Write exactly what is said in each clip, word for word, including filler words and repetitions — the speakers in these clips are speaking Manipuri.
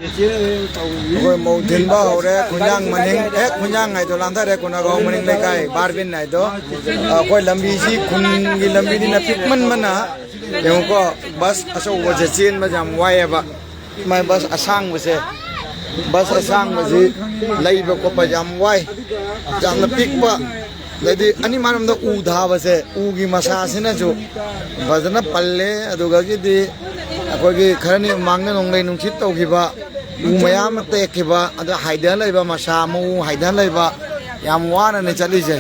ꯑꯩꯈꯣꯏ ꯃꯧ ꯊꯤꯟꯕ ꯍꯧꯔꯦ꯫ ꯈꯨꯟꯌꯥꯡ ꯃꯅꯤꯡ, ꯍꯦꯛ ꯈꯨꯟꯌꯥꯡ ꯍꯥꯏꯗꯣ ꯂꯥꯟꯊꯔꯦ, ꯀꯣꯅꯥꯒꯥꯎ ꯃꯅꯤꯡ ꯂꯩꯀꯥꯏ ꯕꯥꯔꯕꯤꯟ ꯍꯥꯏꯗꯣ꯫ ꯑꯩꯈꯣꯏ ꯂꯝꯕꯤꯁꯤ ꯈꯨꯟꯒꯤ ꯂꯝꯕꯤꯅꯤꯅ ꯄꯤꯛꯃꯟꯕꯅ, ꯌꯦꯡꯉꯨꯀꯣ, ꯕꯁ ꯑꯆꯧꯕꯁꯦ ꯆꯦꯟꯕꯁꯦ ꯌꯥꯝ ꯋꯥꯏꯑꯦꯕ꯫ ꯃꯥꯏ ꯕꯁ ꯑꯁꯥꯡꯕꯁꯦ, ꯕꯁ ꯑꯁꯥꯡꯕꯁꯤ ꯂꯩꯕ ꯈꯣꯠꯄ ꯌꯥꯝ ꯋꯥꯏ, ꯌꯥꯝꯅ ꯄꯤꯛꯄ꯫ ꯑꯗꯩꯗꯤ ꯑꯅꯤ ꯃꯔꯣꯝꯗ ꯎ ꯊꯥꯕꯁꯦ, ꯎꯒꯤ ꯃꯁꯥꯁꯤꯅꯁꯨ ꯐꯖꯅ ꯄꯜꯂꯦ꯫ ꯑꯗꯨꯗꯒꯤꯗꯤ ꯑꯩꯈꯣꯏꯒꯤ ꯈꯔꯅꯤ ꯃꯃꯥꯡꯗ ꯅꯣꯡꯂꯩ ꯅꯨꯡꯁꯤꯠ ꯇꯧꯈꯤꯕ, ꯎ ꯃꯌꯥꯝ ꯑꯃ ꯇꯦꯛꯈꯤꯕ, ꯑꯗ ꯍꯥꯏꯗꯅ ꯂꯩꯕ, ꯃꯁꯥ ꯃꯎ ꯍꯥꯏꯗꯅ ꯂꯩꯕ, ꯌꯥꯝ ꯋꯥꯅꯅꯦ ꯆꯠꯂꯤꯁꯦ꯫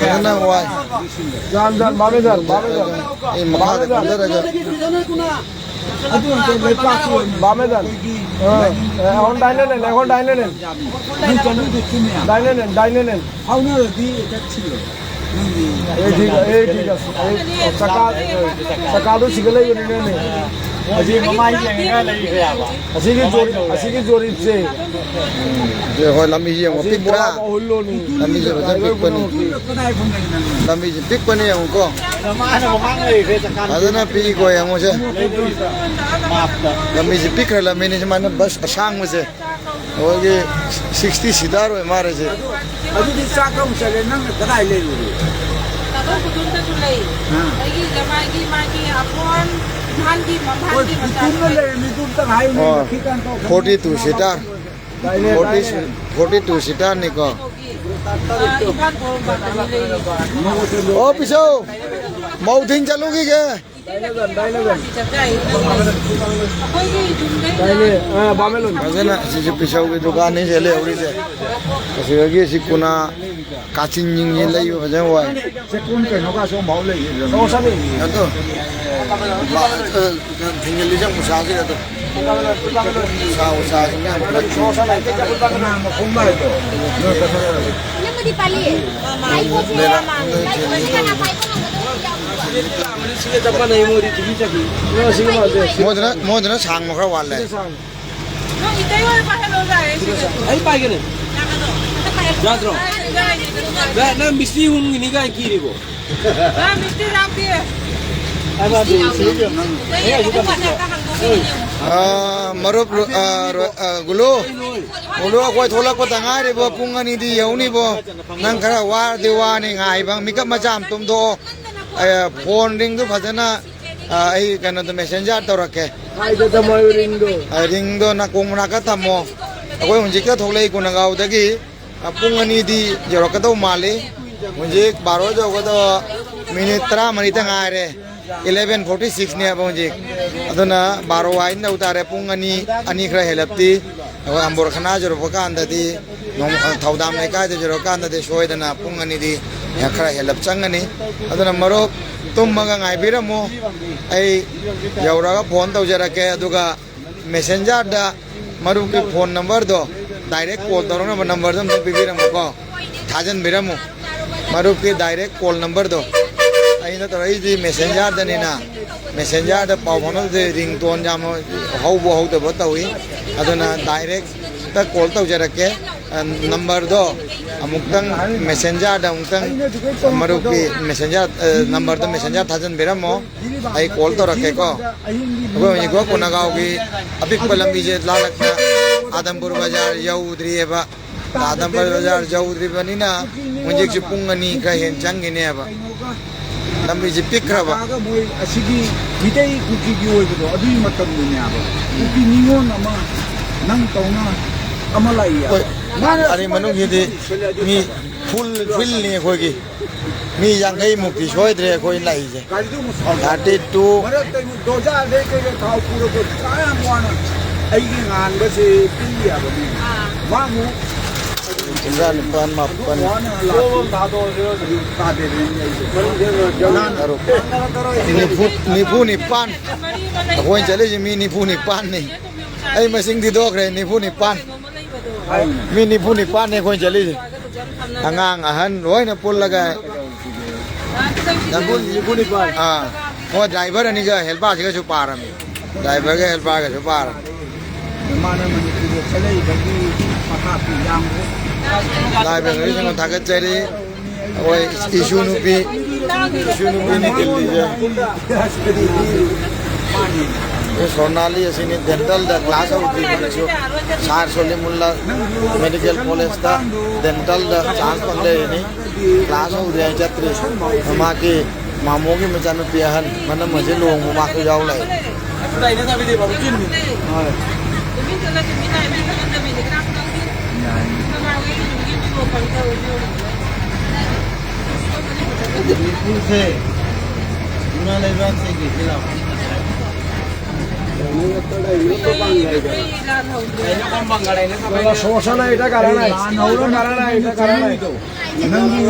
ꯐꯖꯅ ꯋꯥꯏ꯫ ꯖꯥꯟ, ꯖꯥꯟ, ꯕꯥꯃꯦ ꯖꯥꯟ, ꯕꯥꯃꯦ ꯖꯥꯟ꯫ ꯑꯩ ꯃꯈꯥꯗ ꯀꯨꯝꯊꯔꯒ꯫ ꯑꯗꯨ ꯑꯝꯇ ꯂꯩꯄꯥꯛꯀꯤ ꯑꯣꯏꯅ ꯕꯥꯃꯦ ꯖꯥꯟ꯫ ꯑꯩꯈꯣꯏꯒꯤ ꯑ, ꯑ, ꯑꯍꯣꯟ ꯗꯥꯏꯅꯦꯅꯦ, ꯑꯩꯍꯣꯟ ꯗꯥꯏꯅꯦꯅꯦ꯫ ꯂꯩꯕꯥꯛꯀꯤ ꯆꯠꯂꯨꯗꯤ ꯆꯨꯝꯃꯦ꯫ ꯗꯥꯏꯅꯦꯅꯦ, ꯗꯥꯏꯅꯦꯅꯦ꯫ ꯐꯥꯎꯅꯔꯗꯤ ꯍꯦꯛꯇ ꯊꯤꯔꯣ꯫ ꯅꯪꯗꯤ ꯑꯦ, ꯊꯤ, ꯑꯦ, ꯊꯤ, ꯑꯦ, ꯆꯀꯥ, ꯆꯀꯥꯗꯣ ꯁꯤꯒ ꯂꯩꯕꯅꯤꯅꯦ꯫ ꯑꯁꯤ ꯃꯃꯥꯏ ꯌꯦꯡꯉꯒ ꯂꯩꯈ꯭ꯔꯦ ꯍꯥꯏꯕ꯫ ꯑꯁꯤꯒꯤ ꯖꯣꯔꯤ-, ꯑꯁꯤꯒꯤ ꯖꯣꯔꯤꯞꯁꯦ꯫ ꯎꯝ, ꯍꯣꯏ, ꯂꯝꯕꯤꯁꯦ ꯌꯦꯡꯉꯣ, ꯑꯁꯤ ꯄꯤꯛꯇ꯭ꯔꯥ? ꯕꯣꯔꯥ ꯃꯍꯨꯜ ꯂꯣꯅꯤ꯫ ꯂꯝꯕꯤꯁꯦ ꯐꯖꯅ ꯄꯤꯛꯄꯅꯤ꯫ ꯀꯗꯥꯏ ꯐꯝꯗꯣꯏꯅꯣ ꯅꯪ? ꯂꯝꯕꯤꯁꯦ ꯄꯤꯛꯄꯅꯦ, ꯌꯦꯡꯉꯨꯀꯣ꯫ ꯃꯥꯅ ꯃꯃꯥꯡ ꯂꯩꯈ꯭ꯔꯦ, ꯆꯀꯥ ꯐꯖꯅ ꯄꯤꯛꯏꯀꯣ, ꯌꯦꯡꯉꯨꯁꯦ꯫ ꯂꯩꯗꯣꯏꯁꯦ꯫ ꯃꯥꯞꯇ꯫ ꯂꯝꯕꯤꯁꯦ ꯄꯤꯛꯈ꯭ꯔꯦ, ꯂꯝꯕꯤꯅꯤ ꯁꯨꯃꯥꯏꯅ ꯕꯁ ꯑꯁꯥꯡꯕꯁꯦ꯫ ꯑꯩꯈꯣꯏꯒꯤ ꯁꯤꯛꯁꯇꯤ ꯁꯤꯇꯔ ꯑꯣꯏ ꯃꯥꯜꯂꯦ ꯁꯤ꯫ ꯑꯗꯨꯗꯤ ꯆꯥꯛ ꯀꯔꯝ ꯆꯠꯂꯦ? ꯅꯪꯅ ꯀꯗꯥꯏ ꯂꯩꯔꯨꯔꯦ? ꯇꯥꯃꯣ ꯈꯨꯗꯣꯝꯗꯁꯨ ꯂꯩ꯫ ꯑꯥ꯫ ꯑꯩꯒꯤ ꯖꯃꯥꯏꯒꯤ ꯃꯥꯒꯤ ꯑꯀꯣꯟ ꯏꯝꯐꯥꯜꯒꯤ ꯍꯣꯏ, ꯃꯝꯐꯥꯜꯒꯤ ꯃꯆꯥ ꯄꯤꯇꯨꯝꯅ ꯂꯩ꯫ ꯂꯩꯔꯝꯃꯤ, ꯑꯗꯨꯝꯇ ꯍꯥꯏꯌꯨꯅꯦ, ꯑꯣ, ꯈꯤꯇꯪ ꯇꯧ꯫ ꯐꯣꯔꯇꯤ ꯇꯨ ꯁꯤꯇꯔ꯫ ꯐꯣꯔꯇꯤ, ꯐꯣꯔꯇꯤ ꯇꯨ ꯁꯤꯇꯔꯅꯤꯀꯣ꯫ ꯑꯥ, ꯏꯝꯐꯥꯜ ꯄꯣꯔꯣꯝꯄꯥꯠꯇꯅꯤ ꯂꯩꯔꯤꯁꯦ꯫ ꯑꯣ, ꯄꯤꯁꯧ! ꯃꯧ ꯊꯤꯟ ꯆꯠꯂꯨꯈꯤꯒꯦ꯫ ꯗꯥꯏꯅꯦ, ꯑꯥ, ꯕꯥꯃꯦꯂꯣꯟ꯫ ꯐꯖꯅ ꯑꯁꯤꯁꯨ ꯄꯤꯁꯧꯒꯤ ꯗꯨꯀꯥꯟꯅꯤ ꯁꯦ ꯂꯩꯍꯧꯔꯤꯁꯦ꯫ ꯑꯁꯤꯗꯒꯤ ꯑꯁꯤ ꯀꯨꯅꯥ ꯀꯥꯆꯤꯟꯁꯤꯡꯁꯤ ꯂꯩꯕ ꯐꯖꯅ ꯋꯥꯏ꯫ ꯆꯦꯀꯨꯟ ꯀꯩꯅꯣꯒꯁꯨ ꯑꯃꯐꯥꯎ ꯂꯩꯈꯤꯗ꯭ꯔꯦ꯫ ꯑꯗꯣ, ꯊꯤꯡꯖꯤꯜꯂꯤꯁꯦ ꯑꯃꯨꯛ ꯁꯥꯁꯤꯗ ꯑꯗꯣ꯫ ꯁꯥꯎ, ꯁꯥꯁꯤꯅ ꯌꯥꯝ ꯀꯟꯅ ꯆꯤꯡꯉꯤ꯫ ꯀꯅꯥ ꯃꯈꯣꯡ ꯅꯥꯏꯗꯣ? ꯅꯣꯏ ꯀꯛꯊꯠꯂꯒ꯫ ꯅꯪꯕꯨꯗꯤ ꯄꯥꯜꯂꯤ꯫ ꯂꯩꯔꯥ-, ꯅꯣꯏ ꯆꯤꯡꯉꯤ꯫ ꯃꯣꯏꯗꯨꯅ, ꯃꯣꯏꯗꯨꯅ ꯁꯥꯡꯕ ꯈꯔ ꯋꯥꯠꯂꯦ꯫ ꯅꯪ ꯏꯇꯩ ꯑꯣꯏ ꯄꯥꯏꯍꯜꯂꯣ ꯌꯥꯔꯦ ꯁꯤꯗ꯫ ꯑꯩ ꯄꯥꯏꯒꯦꯅꯦ꯫ ꯌꯥꯗ꯭ꯔꯣ? ꯌꯥꯏ, ꯌꯥꯏ, ꯌꯥꯏ, ꯌꯥꯏ꯫ ꯅꯪ, ꯅꯪ ꯃꯤꯁꯇ꯭ꯔꯤ ꯍꯨꯟꯒꯤꯅꯤ ꯀꯥꯏ ꯀꯤꯔꯤꯕꯣ? ꯅꯪ ꯃꯤꯁꯇ꯭ꯔꯤ ꯂꯥꯛꯇꯦ꯫ ꯑꯩ ꯃꯥ ꯃꯤꯁꯇ꯭ꯔꯤ ꯂꯥꯛꯇꯦ꯫ ꯑꯩ ꯍꯧꯖꯤꯛ ꯇꯝꯃꯤꯁꯦ꯫ ꯑꯥ, ꯃꯔꯨꯞ, ꯑꯥ, ꯔꯣ-, ꯑꯥ, ꯒꯨꯂꯨ꯫ ꯒꯨꯂꯨ, ꯑꯩꯈꯣꯏ ꯊꯣꯛꯂꯛꯄꯗ ꯉꯥꯏꯔꯤꯕꯣ, ꯄꯨꯡ ꯑꯅꯤꯗꯤ ꯌꯧꯅꯤꯕꯣ꯫ ꯅꯪ ꯈꯔ ꯋꯥꯔꯗꯤ ꯋꯥꯅꯤ ꯉꯥꯏꯕ, ꯃꯤꯀꯞ ꯃꯆꯥ ꯑꯃ ꯇꯨꯝꯊꯣꯛꯑꯣ꯫ ꯑꯦ, ꯐꯣꯟ ꯔꯤꯡꯗꯨ ꯐꯖꯅ, ꯑꯥ, ꯑꯩ ꯀꯩꯅꯣꯗꯣ ꯃꯦꯁꯦꯟꯖꯔ ꯇꯧꯔꯛꯀꯦ꯫ ꯀꯥꯏꯗ ꯊꯝꯃꯣ ꯔꯤꯡꯗꯣ? ꯑꯥ, ꯔꯤꯡꯗꯣ ꯅꯥꯀꯣꯡ ꯃꯅꯥꯛꯇ ꯊꯝꯃꯣ꯫ ꯑꯩꯈꯣꯏ ꯍꯧꯖꯤꯛꯇ ꯊꯣꯛꯂꯛꯏ ꯀꯣꯅꯒꯥꯎꯗꯒꯤ꯫ ꯑ, ꯄꯨꯡ ꯑꯅꯤꯗꯤ ꯌꯧꯔꯛꯀꯗꯧ ꯃꯥꯜꯂꯤ꯫ ꯍꯧꯖꯤꯛ ꯕꯥꯔꯣ ꯌꯧꯒꯗꯕ ꯃꯤꯅꯤꯠ ꯇꯔꯥꯃꯔꯤꯗ ꯉꯥꯏꯔꯦ꯫ ꯏꯂꯦꯚꯦꯟ ꯐꯣꯔꯇꯤ ꯁꯤꯛꯁꯅꯦꯕ ꯍꯧꯖꯤꯛ꯫ ꯑꯗꯨꯅ ꯕꯥꯔꯣ ꯍꯥꯏꯅ ꯇꯧ ꯇꯥꯔꯦ꯫ ꯄꯨꯡ ꯑꯅꯤ, ꯑꯅꯤ ꯈꯔ ꯍꯦꯜꯂꯞꯇꯤ ꯑꯩꯈꯣꯏ ꯑꯝꯕꯣꯔꯈꯅꯥ ꯌꯧꯔꯛꯄ ꯀꯥꯟꯗꯗꯤ, ꯅꯣꯡ-, ꯊꯧꯗꯥꯝ ꯂꯩꯀꯥꯏꯗ ꯌꯧꯔꯛꯄ ꯀꯥꯟꯗꯗꯤ ꯁꯣꯏꯗꯅ ꯄꯨꯡ ꯑꯅꯤꯗꯤ ꯈꯔ ꯍꯦꯜꯂꯞ ꯆꯪꯒꯅꯤ꯫ ꯑꯗꯨꯅ ꯃꯔꯨꯞ ꯇꯨꯝꯃꯒ ꯉꯥꯏꯕꯤꯔꯝꯃꯨ꯫ ꯑꯩ ꯌꯧꯔꯒ ꯐꯣꯟ ꯇꯧꯖꯔꯛꯀꯦ꯫ ꯑꯗꯨꯒ ꯃꯦꯁꯦꯟꯖꯔꯗ ꯃꯔꯨꯞꯀꯤ ꯐꯣꯟ ꯅꯝꯕꯔꯗꯣ ꯗꯥꯏꯔꯦꯛ ꯀꯣꯜ ꯇꯧꯔꯛꯅꯕ ꯅꯝꯕꯔꯗꯣ ꯑꯝꯇ ꯄꯤꯕꯤꯔꯝꯃꯨꯀꯣ, ꯊꯥꯖꯤꯟꯕꯤꯔꯝꯃꯨ꯫ ꯃꯔꯨꯞꯀꯤ ꯗꯥꯏꯔꯦꯛ ꯀꯣꯜ ꯅꯝꯕꯔꯗꯣ꯫ ꯑꯩꯅ ꯇꯧꯔꯛꯏꯁꯤ ꯃꯦꯁꯦꯟꯖꯔꯗꯅꯤꯅ, ꯃꯦꯁꯦꯟꯖꯔꯗ ꯄꯥꯎ ꯐꯥꯎꯅꯕꯁꯦ ꯔꯤꯡꯇꯣꯟ ꯌꯥꯝ ꯍꯧꯕ ꯍꯧꯗꯕ ꯇꯧꯏ꯫ ꯑꯗꯨꯅ ꯗꯥꯏꯔꯦꯛꯇ ꯀꯣꯜ ꯇꯧꯖꯔꯛꯀꯦ꯫ ꯑ, ꯅꯝꯕꯔꯗꯣ ꯑꯃꯨꯛꯇꯪ ꯃꯦꯁꯦꯟꯖꯔꯗ ꯑꯃꯨꯛꯇꯪ ꯃꯔꯨꯞꯀꯤ ꯃꯦꯁꯦꯟꯖꯔ, ꯑ, ꯅꯝꯕꯔꯗꯣ ꯃꯦꯁꯦꯟꯖꯔ ꯊꯥꯖꯤꯟꯕꯤꯔꯝꯃꯣ꯫ ꯑꯩ ꯀꯣꯜ ꯇꯧꯔꯛꯀꯦꯀꯣ꯫ ꯑꯩꯈꯣꯏ ꯍꯧꯖꯤꯛ ꯀꯣꯅꯒꯥꯎꯒꯤ ꯑꯄꯤꯛꯄ ꯂꯝꯕꯤꯁꯦ ꯂꯥꯜꯂꯛꯅ ꯑꯥꯗꯝꯄꯨꯔ ꯕꯖꯥꯔ ꯌꯧꯗ꯭ꯔꯤꯑꯕ꯫ ꯑꯥꯗꯝꯄꯨꯔ ꯕꯖꯥꯔ ꯌꯧꯗ꯭ꯔꯤꯕꯅꯤꯅ ꯍꯧꯖꯤꯛꯁꯦ ꯄꯨꯡ ꯑꯅꯤ ꯈꯔ ꯍꯦꯟꯅ ꯆꯪꯈꯤꯅꯦꯕ꯫ ꯂꯝꯕꯤꯁꯦ ꯄꯤꯛꯈ꯭ꯔꯕ꯫ ꯂꯥꯛꯑꯒ ꯃꯣꯏ ꯑꯁꯤꯒꯤ ꯃꯤꯇꯩ ꯀꯨꯀꯤꯒꯤ ꯑꯣꯏꯕꯗꯣ ꯑꯗꯨꯒꯤ ꯃꯇꯝꯗꯨꯅꯦꯕ꯫ ꯀꯨꯀꯤ ꯅꯤꯉꯣꯜ ꯑꯃ ꯅꯪ ꯇꯧꯅ ꯑꯃ ꯂꯥꯛꯏ ꯍꯥꯏꯕ꯫ ꯍꯣꯏ꯫ ꯃꯥꯅ ꯑꯗꯩ ꯃꯅꯨꯡꯁꯤꯗꯤ ꯃꯤ ꯐꯨꯜ ꯐꯤꯜꯅꯤ ꯑꯩꯈꯣꯏꯒꯤ꯫ ꯃꯤ ꯌꯥꯡꯈꯩ ꯃꯨꯛꯇꯤ ꯁꯣꯏꯗ꯭ꯔꯦ ꯑꯩꯈꯣꯏ ꯂꯥꯛꯏꯁꯦ꯫ ꯒꯥꯔꯤꯗꯨ ꯑꯃꯨꯛ ꯁꯥꯎ-, ꯊꯥꯔꯇꯤ ꯇꯨ꯫ ꯃꯔꯛꯇ ꯑꯃꯨꯛ ꯗꯣꯖꯥꯗꯩ ꯀꯩꯀꯩ ꯊꯥꯎ ꯄꯨꯔꯛꯄ ꯄꯨꯔꯥ ꯌꯥꯝ ꯋꯥꯅ ꯑꯩꯒꯤ ꯉꯥꯟꯕꯁꯦ ꯄꯤꯔꯤꯑꯕ ꯃꯤ꯫ ꯃꯥ ꯑꯃꯨꯛ ꯆꯤꯟꯖꯥꯛ ꯅꯤꯄꯥꯟ, ꯃꯥꯄꯟ, ꯋꯥꯅ ꯂꯥꯛꯄ꯫ ꯑꯗꯨ ꯇꯥꯗꯦꯅꯦ ꯑꯩꯁꯦ꯫ ꯇꯔꯨꯛ꯫ ꯅꯤꯐꯨ, ꯅꯤꯐꯨ ꯅꯤꯄꯥꯟ꯫ ꯑꯩꯈꯣꯏꯅ ꯆꯠꯂꯤꯁꯦ ꯃꯤ ꯅꯤꯐꯨ ꯅꯤꯄꯥꯟꯅꯤ꯫ ꯑꯩ ꯃꯁꯤꯡ ꯊꯤꯗꯣꯛꯈ꯭ꯔꯦ, ꯅꯤꯐꯨ ꯅꯤꯄꯥꯟ꯫ ꯃꯤ ꯅꯤꯐꯨ ꯅꯤꯄꯥꯟꯅꯦ ꯑꯩꯈꯣꯏꯅ ꯆꯠꯂꯤꯁꯦ꯫ ꯑꯉꯥꯡ ꯑꯍꯟ ꯂꯣꯏꯅ ꯄꯨꯜꯂꯒ꯫ ꯅꯤꯐꯨ, ꯅꯤꯐꯨ ꯅꯤꯄꯥꯟ꯫ ꯑꯥ꯫ ꯍꯣꯏ, ꯗ꯭ꯔꯥꯏꯚꯔ ꯑꯅꯤꯒ ꯍꯦꯜꯄꯔꯁꯤꯒꯁꯨ ꯄꯥꯔꯝꯃꯤ꯫ ꯗ꯭ꯔꯥꯏꯚꯔꯒ ꯍꯦꯜꯄꯔꯒꯁꯨ ꯄꯥꯔꯝꯃꯤ꯫ ꯃꯥꯅ ꯃꯅꯤꯄꯨꯔꯗ ꯆꯠꯂꯛꯏꯕꯒꯤ ꯃꯈꯥꯁꯨ ꯌꯥꯝꯈ꯭ꯔꯦ꯫ ꯗ꯭ꯔꯥꯏꯚꯔ ꯈꯩꯁꯤꯡꯕꯨ ꯊꯥꯒꯠꯆꯔꯤ꯫ ꯑꯩꯈꯣꯏ ꯏꯁꯨ ꯅꯨꯄꯤ, ꯏꯁꯨ ꯅꯨꯄꯤꯅꯤ ꯇꯤꯜꯂꯤꯁꯦ꯫ ꯃꯥꯅꯤ꯫ ꯁꯣꯅꯥꯂꯤ ꯑꯁꯤꯅꯤ ꯗꯦꯟꯇꯜꯗ ꯀ꯭ꯂꯥꯁ ꯍꯧꯗ꯭ꯔꯤꯕꯅꯁꯨ ꯁꯥꯔ ꯁꯣꯂꯤꯃꯨꯜꯂꯥ ꯃꯦꯗꯤꯀꯦꯜ ꯀꯣꯂꯦꯖꯇ ꯗꯦꯟꯇꯜꯗ ꯆꯥꯟꯁ ꯐꯪꯖꯔꯤꯅꯤ꯫ ꯀ꯭ꯂꯥꯁ ꯍꯧꯗ꯭ꯔꯤ ꯍꯥꯏ ꯆꯠꯇ꯭ꯔꯤ꯫ ꯃꯍꯥꯛꯀꯤ ꯃꯥꯃꯣꯒꯤ ꯃꯆꯥꯅꯨꯄꯤ ꯑꯍꯟ ꯃꯅꯝ ꯑꯁꯤ ꯂꯨꯍꯣꯡꯕ ꯃꯥꯁꯨ ꯌꯥꯎ ꯂꯥꯛꯏ꯫ ꯃꯅꯤꯄꯨꯔꯁꯦ ꯏꯃꯥ ꯂꯩꯕꯥꯛꯁꯤꯒꯤ ꯈꯨꯂꯥꯎ꯫ ꯁꯣꯁꯅ ꯏꯗ ꯀꯔꯅ ꯏꯗ ꯀꯔꯅ ꯏꯗ ꯀꯔꯅ ꯅꯪꯒꯤ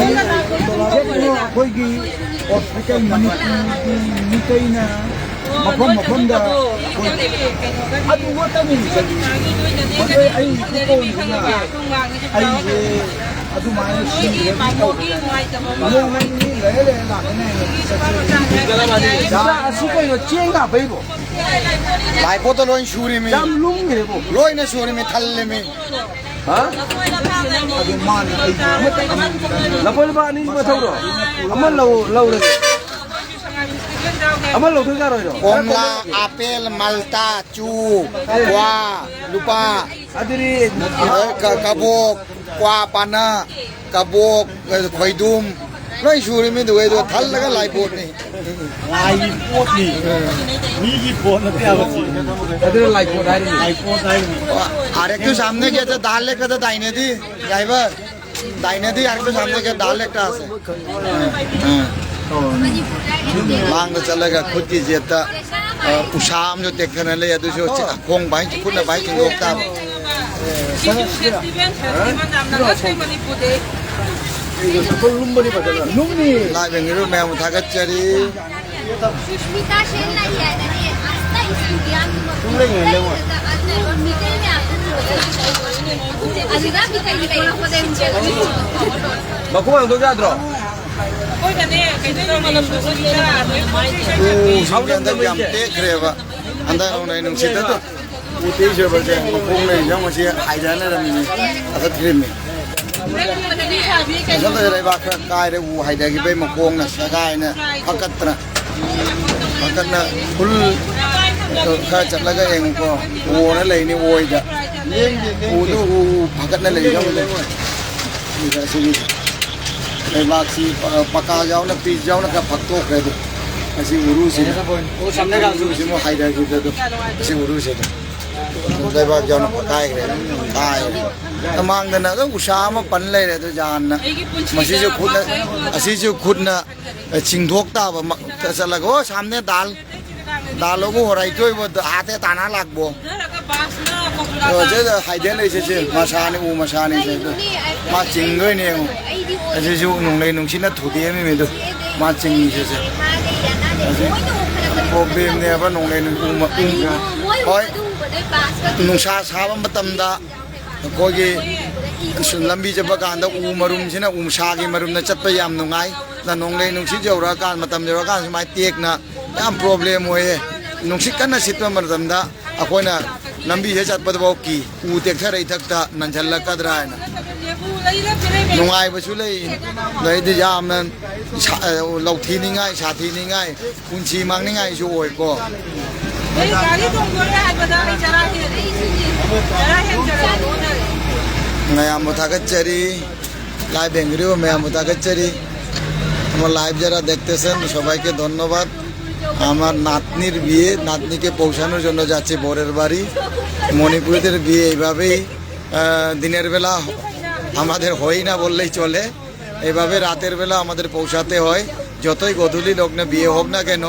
ꯑꯩꯈꯣꯏꯒꯤ ꯍꯣꯁꯄꯤꯇꯥꯜ ꯃꯅꯤꯄꯨꯔꯒꯤ ꯃꯤꯇꯩꯅ ꯃꯐꯝ ꯃꯐꯝꯗ ꯑꯩꯈꯣꯏ ꯑꯗꯨ ꯉꯥꯛꯇꯅꯤ꯫ ꯃꯗꯨ ꯑꯩ ꯀꯧꯗꯅ ꯑꯩꯁꯦ ꯑꯗꯨꯃꯥꯏꯅ ꯁꯤꯔꯒ ꯇꯧꯕꯗ ꯅꯣꯡꯃ ꯅꯤꯅꯤ ꯂꯩꯔ ꯂꯩꯔ ꯂꯥꯛꯀꯅꯤ ꯍꯥꯏꯅ ꯆꯠꯆꯕꯅꯤ꯫ ꯏꯆꯥ ꯑꯁꯤ ꯀꯩꯅꯣ ꯆꯦꯡ ꯍꯥꯞꯄꯩꯕꯣ? ꯂꯥꯏꯄꯣꯠꯇ ꯂꯣꯏ ꯁꯨꯔꯤꯃꯤ꯫ ꯌꯥꯝ ꯂꯨꯝꯈ꯭ꯔꯦꯕꯣ꯫ ꯂꯣꯏꯅ ꯁꯨꯔꯤꯃꯤ, ꯊꯜꯂꯤꯃꯤ꯫ ꯍꯥ? ꯑꯗꯨ ꯃꯥꯅ ꯑꯩꯕꯨ ꯑꯃꯠꯇ ꯈꯪꯍꯟꯗꯅ ꯂꯐꯣꯏ ꯂꯨꯄꯥ ꯑꯅꯤ ꯃꯊꯧꯔꯣ? ꯑꯃ ꯂꯧ-, ꯂꯧꯔꯒꯦ꯫ ꯑꯃ ꯂꯧꯗꯣꯏ ꯌꯥꯔꯣꯏꯗ꯭ꯔꯣ? ꯀꯣꯝꯂꯥ, ꯑꯄꯦꯜ, ꯃꯜꯇꯥ, ꯆꯨ, ꯀ꯭ꯋꯥ, ꯂꯨꯄꯥ, ꯑꯗꯨꯗꯤ ꯀ-, ꯀꯕꯣꯛ, ꯀ꯭ꯋꯥ ꯄꯥꯅ, ꯀꯕꯣꯛ, ꯈꯣꯏꯗꯨꯝ, ꯂꯣꯏ ꯁꯨꯔꯤꯃꯤ ꯑꯗꯨꯒꯩꯗꯣ ꯊꯜꯂꯒ ꯂꯥꯏꯄꯣꯠꯅꯤ꯫ ꯂꯥꯏꯒꯤ ꯄꯣꯠꯅꯤ꯫ ꯃꯤꯒꯤ ꯄꯣꯠ ꯅꯠꯇꯦ ꯍꯥꯏꯕ ꯁꯤ꯫ ꯑꯗꯨꯅ ꯂꯥꯏꯄꯣꯠ ꯍꯥꯏꯔꯤꯅꯤ꯫ ꯂꯥꯏꯄꯣꯠ ꯍꯥꯏꯔꯤꯅꯤ꯫ आर एक्स के सामने क्या था? दाल लेकर था दाहिने दी, ड्राइवर। दाहिने दी, आर के सामने क्या दाल लेकर आ से। ꯃꯥꯡꯗ ꯆꯠꯂꯒ ꯈꯨꯠꯀꯤ ꯖꯦꯠꯇ, ꯑ, ꯎꯁꯥ ꯑꯃꯁꯨ ꯇꯦꯛꯊꯅ ꯂꯩ, ꯑꯗꯨꯁꯨ ꯈꯣꯡ ꯚꯥꯏ, ꯈꯨꯠꯅ ꯚꯥꯏ ꯆꯤꯡꯊꯣꯛ ꯇꯥꯕ꯫ ꯂꯥꯏꯕꯦꯟꯒꯤꯔꯣ ꯃꯌꯥꯝꯕꯨ ꯊꯥꯒꯠꯆꯔꯤ꯫ ꯁꯨꯁꯃꯤꯇꯥ ꯁꯦꯟ ꯂꯩ ꯍꯥꯏꯗꯅꯦ, ꯑꯁ, ꯏꯁꯇꯨꯗꯤꯌꯥꯒꯤ ꯃꯤꯇꯩ ꯃꯌꯥꯝꯗꯣ ꯎꯔꯦ꯫ ꯑꯗꯨꯗ ꯃꯤꯇꯩꯒꯤ ꯀꯩꯅꯣ ꯃꯈꯣꯡ ꯍꯥꯡꯗꯣꯛ ꯌꯥꯗ꯭ꯔꯣ? ꯑꯩꯈꯣꯏꯅꯅꯦ, ꯀꯩꯅꯣ ꯇꯧꯔꯦ, ꯁꯨꯁꯃꯤꯇꯥ, ꯎꯁꯤꯡꯁꯦ ꯍꯟꯗꯛ ꯌꯥꯝ ꯇꯦꯛꯈ꯭ꯔꯦꯕ꯫ ꯍꯟꯗꯛ ꯅꯣꯡꯂꯩ ꯅꯨꯡꯁꯤꯠꯇ ꯎꯇꯤ ꯁꯣꯏꯕꯁꯦ ꯃꯈꯣꯡ ꯂꯩ ꯌꯥꯝ ꯃꯁꯤ ꯍꯥꯏꯗꯅꯔꯝꯃꯤꯅꯤ꯫ ꯐꯖꯗ꯭ꯔꯤꯕꯅꯤ꯫ ꯐꯖꯅ ꯂꯩꯕꯥꯛ ꯈꯔ ꯀꯥꯏꯔꯦ, ꯎ ꯍꯥꯏꯊꯈꯤꯕꯩ ꯃꯈꯣꯡꯅ ꯁꯦꯒꯥꯏꯅ ꯐꯀꯠꯇꯅ, ꯐꯀꯠꯅ ꯐꯨꯜ ꯈꯔ ꯆꯠꯂꯒ ꯌꯦꯡꯉꯨꯀꯣ꯫ ꯑꯣꯅ ꯂꯩꯅꯤ ꯑꯣꯏꯗ꯫ ꯎꯗꯨ ꯎ ꯐꯒꯠꯅ ꯂꯩꯒꯗꯕꯅꯦ꯫ ꯑꯗꯨꯗ ꯑꯁꯤꯒꯤ ꯂꯩꯕꯥꯛꯁꯤ ꯄ-, ꯄꯀꯥ ꯌꯥꯎꯅ, ꯄꯤꯁ ꯌꯥꯎꯅ ꯈꯔ ꯐꯛꯇꯣꯛꯈ꯭ꯔꯦ ꯑꯗꯨ꯫ ꯑꯁꯤ ꯎꯔꯨꯁꯤꯅ꯫ ꯎꯔꯨꯁꯤꯃꯨꯛ ꯍꯥꯏꯊꯈꯤꯕꯗꯣ ꯑꯗꯨ꯫ ꯑꯁꯤ ꯎꯔꯨꯁꯤꯗ꯫ ꯂꯩꯕꯥꯛ ꯌꯥꯎꯅ ꯐꯛꯀꯥꯏꯈ꯭ꯔꯦ꯫ ꯀꯥꯏꯈ꯭ꯔꯦ꯫ ꯃꯃꯥꯡꯗꯅ ꯑꯗꯨꯝ ꯎꯁꯥ ꯑꯃ ꯄꯟ ꯂꯩꯔꯦ ꯑꯗꯨ ꯖꯥꯟꯅ꯫ ꯃꯁꯤꯁꯨ ꯈꯨꯠꯅ, ꯑꯁꯤꯁꯨ ꯈꯨꯠꯅ ꯆꯤꯡꯊꯣꯛ ꯇꯥꯕ ꯃ-, ꯆꯠꯂꯒ꯫ ꯑꯣ, ꯁꯥꯝꯅꯦ ꯗꯥꯜ꯫ ꯗꯥꯜ ꯂꯧꯕ ꯍꯣꯔꯥꯏ ꯇꯣꯏꯕ ꯍꯥꯇꯦ ꯇꯥꯅ ꯂꯥꯛꯄꯣ꯫ ꯑꯣ, ꯁꯤꯗ ꯍꯥꯏꯗꯦꯟ ꯂꯩꯁꯦ, ꯁꯤ ꯃꯁꯥꯅꯤ, ꯎ ꯃꯁꯥꯅꯤ, ꯁꯦ꯫ ꯃꯥ ꯆꯤꯡꯗꯣꯏꯅꯦ ꯌꯦꯡꯉꯨ꯫ ꯑꯁꯤꯁꯨ ꯅꯣꯡꯂꯩ ꯅꯨꯡꯁꯤꯠꯅ ꯊꯨꯗꯦꯛꯑꯝꯃꯤꯃꯤꯗꯨ꯫ ꯃꯥ ꯆꯤꯡꯉꯤꯁꯦ, ꯁꯦ꯫ ꯑꯁꯤ ꯄ꯭ꯔꯣꯕ꯭ꯂꯦꯝꯅꯦꯕ ꯅꯣꯡꯂꯩ ꯅꯨꯡ-, ꯎ ꯃ-, ꯎ-, ꯍꯣꯏ, ꯅꯨꯡꯁꯥ ꯁꯥꯕ ꯃꯇꯝꯗ ꯑꯩꯈꯣꯏꯒꯤ ꯂꯝꯕꯤ ꯆꯠꯄ ꯀꯥꯟꯗ ꯎ ꯃꯔꯨꯝꯁꯤꯅ, ꯎ ꯁꯥꯒꯤ ꯃꯔꯨꯝꯅ ꯆꯠꯄ ꯌꯥꯝ ꯅꯨꯡꯉꯥꯏ꯫ ꯑꯗ ꯅꯣꯡꯂꯩ ꯅꯨꯡꯁꯤꯠ ꯌꯧꯔꯛꯑꯀꯥꯟ, ꯃꯇꯝ ꯌꯧꯔꯛꯑꯀꯥꯟ ꯁꯨꯃꯥꯏꯅ ꯇꯦꯛꯅ ꯌꯥꯝ ꯄ꯭ꯔꯣꯕ꯭ꯂꯦꯝ ꯑꯣꯏꯌꯦ꯫ ꯅꯨꯡꯁꯤꯠ ꯀꯟꯅ ꯁꯤꯠꯄ ꯃꯇꯝꯗ ꯑꯩꯈꯣꯏꯅ ꯂꯝꯕꯤꯁꯦ ꯆꯠꯄꯗꯐꯥꯎ ꯀꯤ, ꯎ ꯇꯦꯛꯊꯔꯛꯏ ꯊꯛꯇ ꯅꯟꯁꯤꯜꯂꯛꯀꯗ꯭ꯔꯥ ꯍꯥꯏꯅ꯫ ꯅꯨꯡꯉꯥꯏꯕꯁꯨ ꯂꯩ, ꯑꯗꯩꯗꯤ ꯌꯥꯝꯅ ꯁꯥ-, ꯂꯧꯊꯤꯅꯤꯡꯉꯥꯏ, ꯁꯥꯊꯤꯅꯤꯡꯉꯥꯏ, ꯄꯨꯟꯁꯤ ꯃꯥꯡꯅꯤꯡꯉꯥꯏꯁꯨ ꯑꯣꯏꯀꯣ꯫ ꯑꯩ ꯒꯥꯔꯤ ꯇꯣꯡꯗꯣꯔꯦ ꯍꯥꯏꯕꯗ ꯑꯩ ꯆꯔꯥ ꯍꯦꯜꯂꯦ꯫ ꯆꯔꯥ ꯍꯦꯟꯖꯔꯦ꯫ ꯃꯌꯥꯝꯕꯨ ꯊꯥꯒꯠꯆꯔꯤ, ꯂꯥꯏꯚ ꯌꯦꯡꯕꯤꯔꯤꯕ ꯃꯌꯥꯝꯕꯨ ꯊꯥꯒꯠꯆꯔꯤ। আমার লাইভ যারা দেখতেছেন সবাইকে ধন্যবাদ। আমার নাতনির বিয়ে, নাতনিকে পৌঁছানোর জন্য যাচ্ছি বরের বাড়ি। মণিপুরীদের বিয়ে এইভাবেই, আহ, দিনের বেলা আমাদের হয় না বললেই চলে। এভাবে রাতের বেলা আমাদের পৌঁছাতে হয়। যতই গোধূলি লগ্নে বিয়ে হোক না কেন,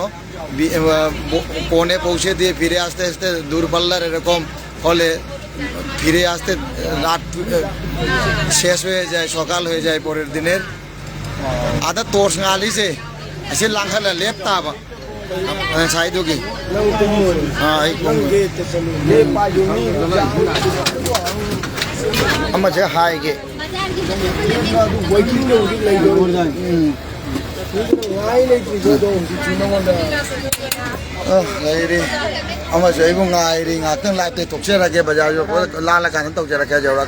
বি-, আহ, ব-, কনে পৌঁছে দিয়ে ফিরে আসতে আসতে দূরপাল্লার এরকম হলে ফিরে আসতে রাত, আহ, শেষ হয়ে যায়, সকাল হয়ে যায় পরের দিনের। Ada tos ngali se, ase langkhala lep taba. Ana saidugi. Ah, ai kong. Ama je hai ge. Ah, lairi. Ama je ibu ngairi, ngakang live te tokserage, bajar yo, lala kan tokserage, jora.